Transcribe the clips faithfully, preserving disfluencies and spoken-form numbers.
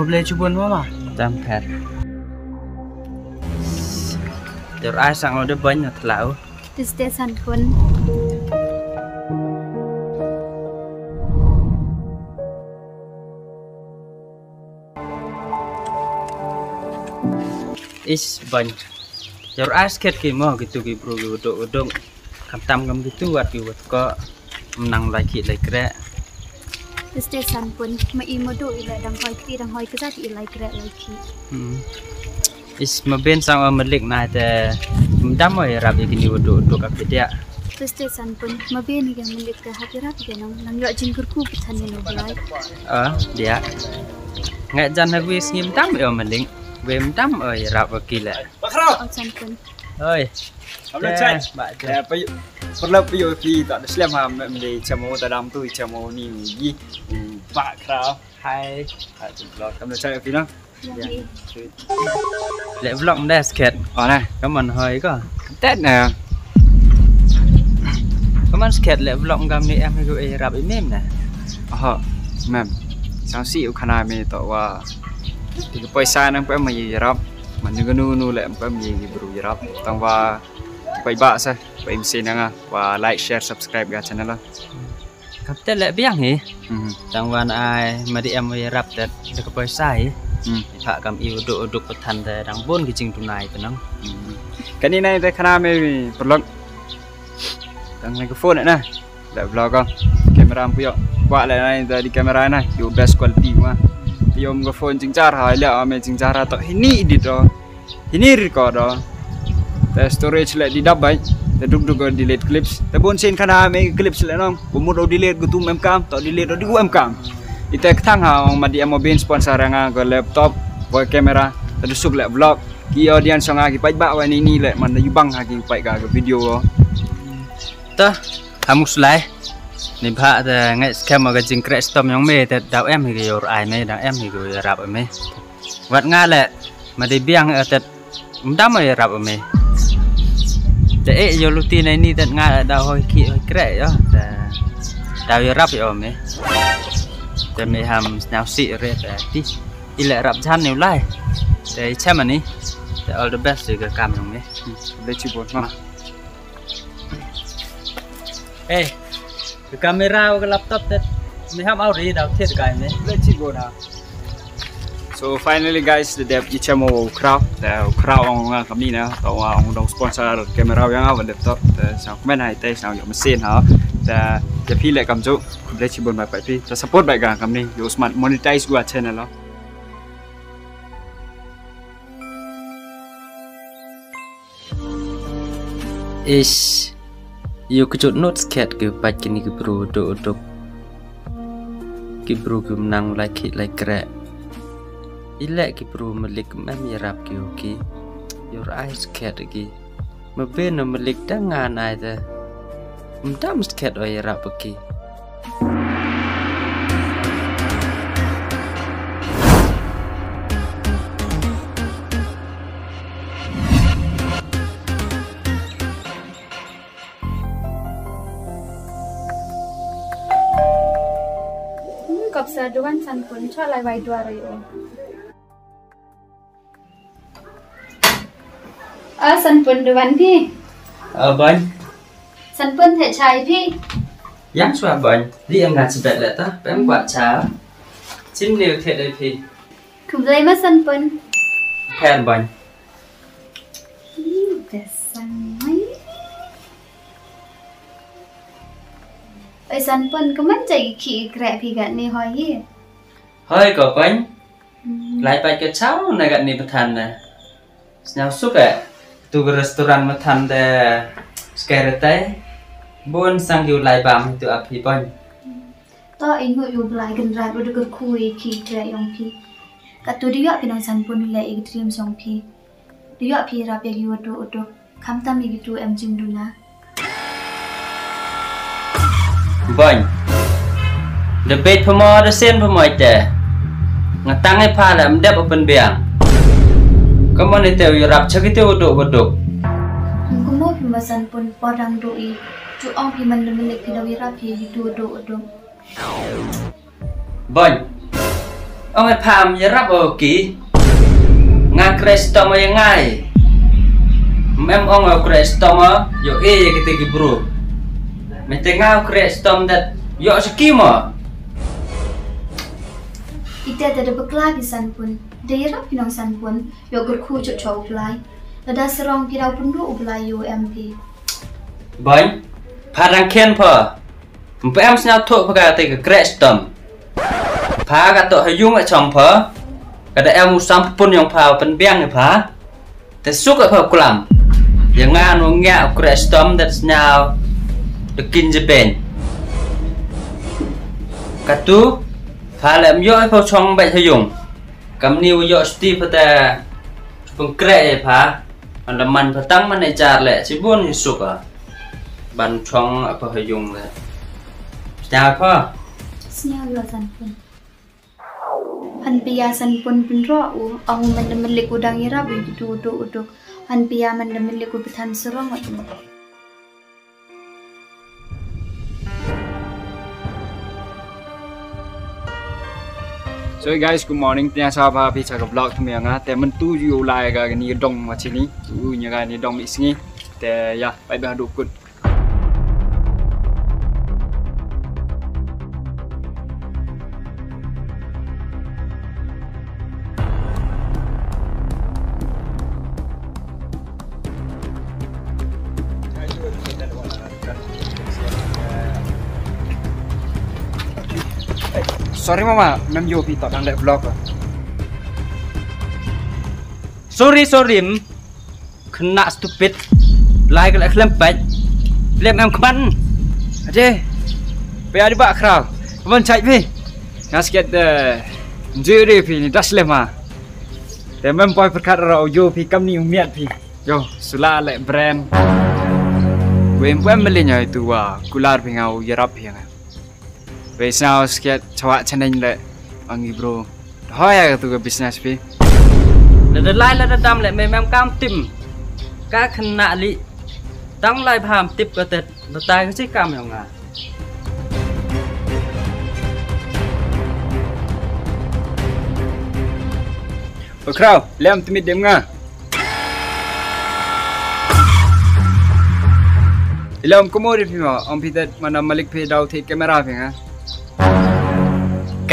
Khublei chibun mama. Tam pher. Dur ai sang o de bun na thlau. Tis te Sanpun. Is bun. Dur ai skhet ki mo kitu ki bru ki uduk uduk. Kam tam kam kitu wat ki wat ko. Mnang lai ki lai krek. Tis te Sanpun, ma i mo du i le dang hoi kti dang hoi kjat i lai krek lai ki. Hmm. Is ma ben sang o malik na te mdam o i rap i kini u du du ka pediak. Tis te Sanpun, ma ben i ka malik ka hap i rap i ka nang, nang yoh jingkyrkhu ki than i no blai. Ah, dia. Ngai jan ha wis ngim dam o malik. We mdam o i rap o ki le. Bakhra. O Sanpun. Oi. Kam le chai. Ba, ya, pa yu. Perlu pa yu ki tak ada slem ha, me, me, chamo ta dam tu, chamo ni, yi. Ba, kra. Hai. Ha, tu vlog. Kam le chai, pi na. Ya. Le vlog nda skhet. O, na. Kaman hoi ko. Tet na. Kaman skhet le vlog kam ni em ko e rap i mem na. Aha, mem. Sang si u khana me to wa. Ti ka poisa nang pem ma yi rap. Man nu nu nu le pem yi ki bru rap. Tang wa Pait ba sa, pait masi na nga, wa like, share, subscribe ka channel la. Kap te le biang hi. Mhm. Tang wan ai, ma di em wi rap te, de ka poisa hi. Hmm. Pha kam i u duk, u duk pathan te, dang bun ki jingtunai te nang. Hmm. Kani nai te khana me perlok. Tang le ka phone na. Le vlog ko. Camera pu yo. Wa le nai te di camera na, yo best quality wa. Yo ka phone jingchar ha, le ame jingchar ha to, hini edit o. Hini record o. Te storage le di dap bai. Te duk duk o delete clips. Te bun sin khana me clips le nong. Bumut o delete gutu em kam. To delete o di gu em kam. Ite kthang ha ong ma di em o bin sponsor nga ko laptop. Boy camera. Te dusuk le vlog. Ki audience nga ki pait ba wa ni ni le man da yubang ha ki pait ka, ka video o. Ta, hamus lai. Ni bha te ngai skhem ka jingkrek stom yong me te daw em hi ki yor ai me, daw em hi ki rap me. Wat nga le, ma di biang e tet, mdam e rap me. Te e yo luti nai ni tet nga da hoi ki hoi krek yo. Te, da yo rap yo me. Te me ham sñiaw si re te ti. I le rap jan ni u lai. Te i chem ani. Te all the best ka kam yong me. Le chibun ma. Eh, ka camera wa ka laptop te, me ham au ri daw thied kai me. Le chibun ha. So finally guys, the dep i chemo u kraw, the u kraw ong nga kamni na, to wa ong dong sponsor camera yang wa laptop, the sang kmen hai te sang yo machine ha, the ya phi le kamjooh, khublei chibun bai pai phi, the support bai ka kamni, yo smat monetize gua channel lo. Ish, yo kjut nut skhet ki pait kini ki bru duk duk. Ki bru ki mnang lai ki lai krek. I le ki bru malik mem yarap ki u ki. Yor ai skhet ki. Ma ben o malik da ngan ai te. Mdam skhet o yarap ki. Hmm, kop sa duwan Sanpun, chwa lai wai dua roi o. A Sanpun duwan phi. A Bun. Sanpun the chai phi. Yang chwa Bun. Di em ngan sibet le ta. Pem kwat cha. Chim ne the de phi. Khublei ma Sanpun. Pher Bun. Ih, besan mai. Oi Sanpun, kaman jai ki krek phi gat ni hoi hi. Hoi ko Bun. Hmm. Lai pat ka chaw na gat ni pathan na. Sñiaw suk e. Tu ka restaurant ma than de skai retai. Bun sang ki u lai bam tu ap hi Bun. To i ngut yu blai gan rat u da kyrkhu i ki tre yong phi. Ka tu di yoh phi nong Sanpun le i dream yong phi. Di yoh phi rap ya ki u tu u tu. Kham tam i ki tu em jingduna. Bun. Da beit pha mo da sen pha mo ite. Nga tang i pha le mdep open biang. Ka mon ite u rap cha ki te u duk u duk. Kum mo phi ma Sanpun por dang duk i. Chu ong phi man da malik phi da u rap phi ki tu u duk u duk. Bun. Ong e pha ym yarap o ki. Nga kreh stom o ya ngai. Ym em ong o kreh stom o, yoh e ya kite ki bru. Mynta nga kreh stom dat yoh sa ki mo. Ite te da bakla ki Sanpun. Da yarap ki nong Sanpun. Yoh kyrkhu chot chwa u Blai. Lada sarong phi daw pynduh u Blai yoh em phi. Boin, pha dang khian pha. Ym pu em sñiaw thoh pha ka te ka kreh stom. Pha ka toh ha yung a chong pha. Ka da em u Sanpun yong pha pynbiang i pha. Te suk a pha u klam. Ya nga nu ngia u kreh stom dat sñiaw. Te kin je ben. Katu, pha le ym yoh i pha u chong bait ha yung. Kamni u yoh sti pha te. Pynkreh i pha. Ynda man pha tang man i jar le, chibun i suk a. Ban chong a pha ha yung le. Sñiaw pha? Sñiaw lo Sanpun. Han pia Sanpun pynroh u, ong man da malik u dang yarap u du du u duk. Han pia man da malik u bthan sarong u. So guys, good morning. Tæ sa pha phi cha ka vlog thymme nga. Te myntu ju lai ka kani ka dong wa chini. U nya kani dong i sngi. Te ya, bye bye, hadooh kut. Sorry mama, mem yoh phi toh dang leh vlog. Sorry, sorry. Khynnah stupid. Lai ka leh khlem pait. Lem em khman. Aje. Pia di ba khraw. Kaban chait phi. Nga sket de. Nju di phi ni das lem ha. Te mem poi pyrkhat ra u yoh phi kamni u miat phi. Yo, sula le brand. Wei em poi meliñ ai tu wa kular phi nga u yarap phi nga. Wei sñiaw sket chawa chaneng le angi bro. Hoi ya tu ka business phi. Le da lai le da dam le me mem kam tim. Ka khynnah li. Tang lai bham tip ka te batai ka chi kam yong nga. Bakrau, lem tmit dem nga. Ilom kumuri phi mo, om phi tet mana malik phi dau thi kamera phi nga.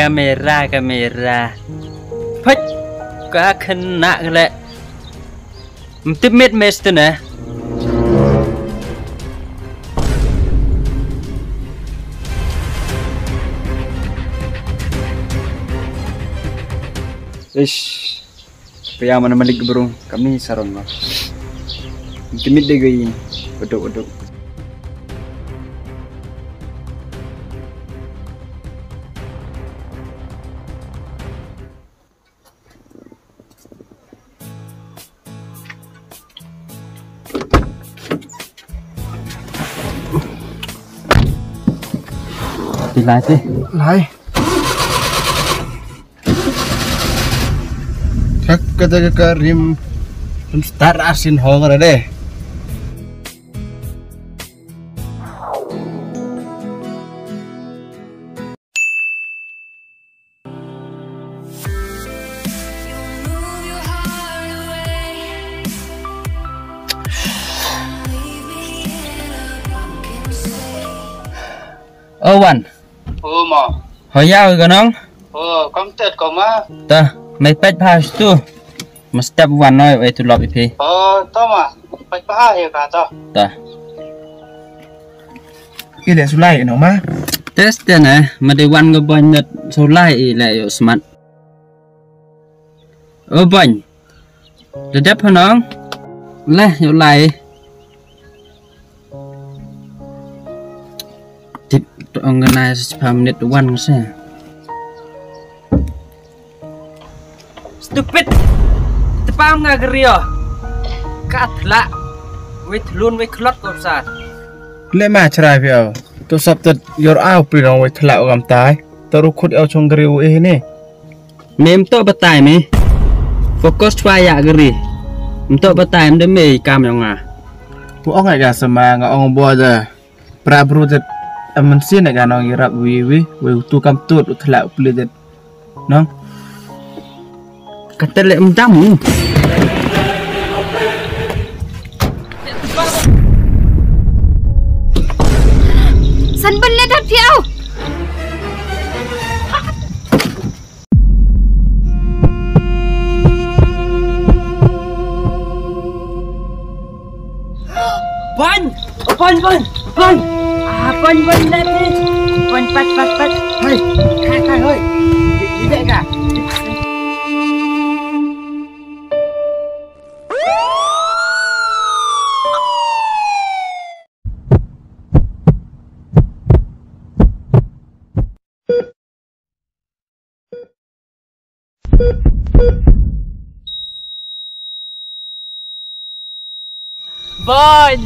Kamera, kamera. Phait, ka khynnah ka le. Mtip mit mesti ne. Ish. Pia mana malik burung kami sarong lah. Mtip mit de gai. Beduk, beduk. Ti lai ti. Lai. Thak kata ka rim, rim start asin ho ka de. O Wan. O ma. Hoya ka nong? O, kam tet ko ma. Ta, mai pet bha stu. Ma step wan noi, wei tu lop i phi. O, to ma. Pet bha ya ka to. Ta. I le sulai no ma. Test te ne, ma de wan go boin net sulai i le yo smat. O boin. Da dep hanong. Le yo lai. Tip to organize pa minute wan se. Stupid. Tepam nga gerio. Ka thla. Wei thlun wei khlot ko sat. Le ma chrai phi au. To sap tet yor au phi nong wei thla u kam tai. To ru khut au chong gerio e ni. Me mto batai me. Focus chwa ya geri. Mto batai em de me kam yong nga. Pu ong ai ga sama nga ong bo da. Pra bru det, em, mensin ga nong yarap wi wi, wi tu kam tut u thla u pli det. Nong. Kata le em dam. San ban le dat piau. Ban! Ban, ban! Ban! Ah, ban, ban, le, please. Ban, pat, pat, pat. Hai, hai, hai, hoi. Di, di, ka. Boñ!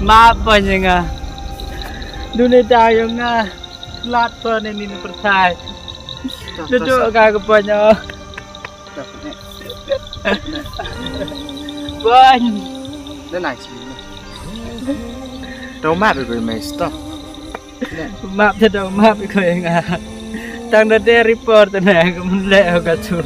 Map boñ ya nga. Dune da yong nga. Lat ko ne ni pyrthai. Duduk ka ka boñ o. Boñ. Dah nai sini. Dau map ko mai stop. Map te dau map ko ya nga. Tang da de report ne ko mun le ka tu.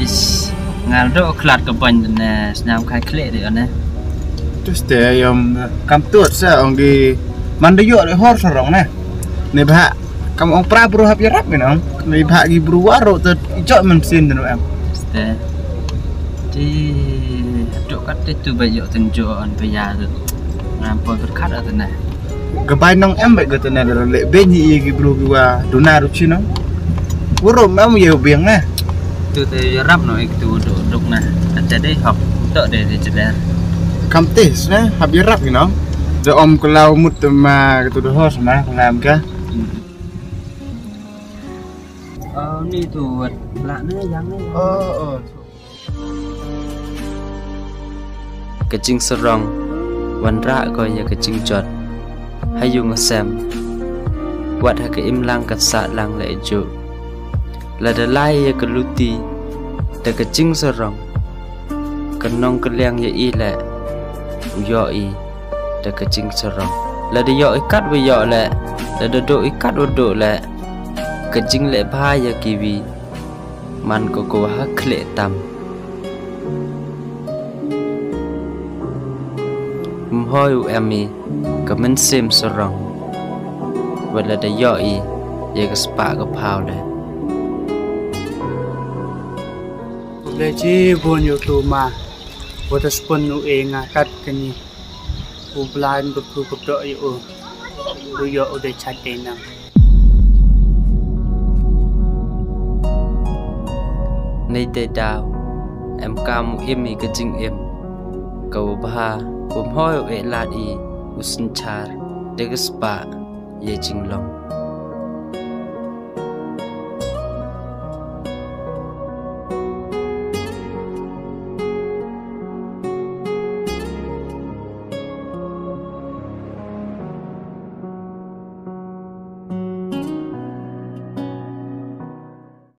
Is, ngal do klat ka boñ ne, sñiaw khai khleh de ne. Tuste yom kam tut sa ong ki man de yoh de hor sarong ne. Ne bha kam ong pra bru hap yarap ki nong. Ne bha ki bru waro te i jot man sin de em. Tuste. Ti do kat te tu ba yoh ten jo an ba ya de. Ngam poi khat at ne. Ka bai nong em bai ka tene da le ben hi ki bru ki wa duna ru chi nong. Wuro mem ye biang ne. Tu te yarap no ek tu duk duk na. Ate dei hok to de de jeder. Kam tis ne hap yarap ki nong. Da om klau mut ma ka tu da hos ma klam ka. Oh, ni tu wat la ne yang ne. Oh, oh. Ka jingsarong, wanrah ko ya ka jingjot. Ha yung sem, wat ha ka imlang ka sahlang le ju. Lada lai ya ka luti, da ka jingsarong. Ka nongkylliang ya i le, u yoh i, da ka jingsarong. Lada yoh i kat wa yoh le, lada doh i kat wa doh le, ka jingleh bha ya kiwi. Man ko ko wa ha khleh tam. Ym hoi u em i ka mynsiem sarong. Wat lada yoh i ya ka spah ka phaw le. Le chi bun yoh tu ma. Wat spun u e nga kat kani. U blind bukhu bukdoh yoh u. U yoh u de chat de nang. Nei te daw, em kam u im i ka jingim. Ka u bha, u mhoi u e lad i, u synchar, de ka spah, ye jinglong.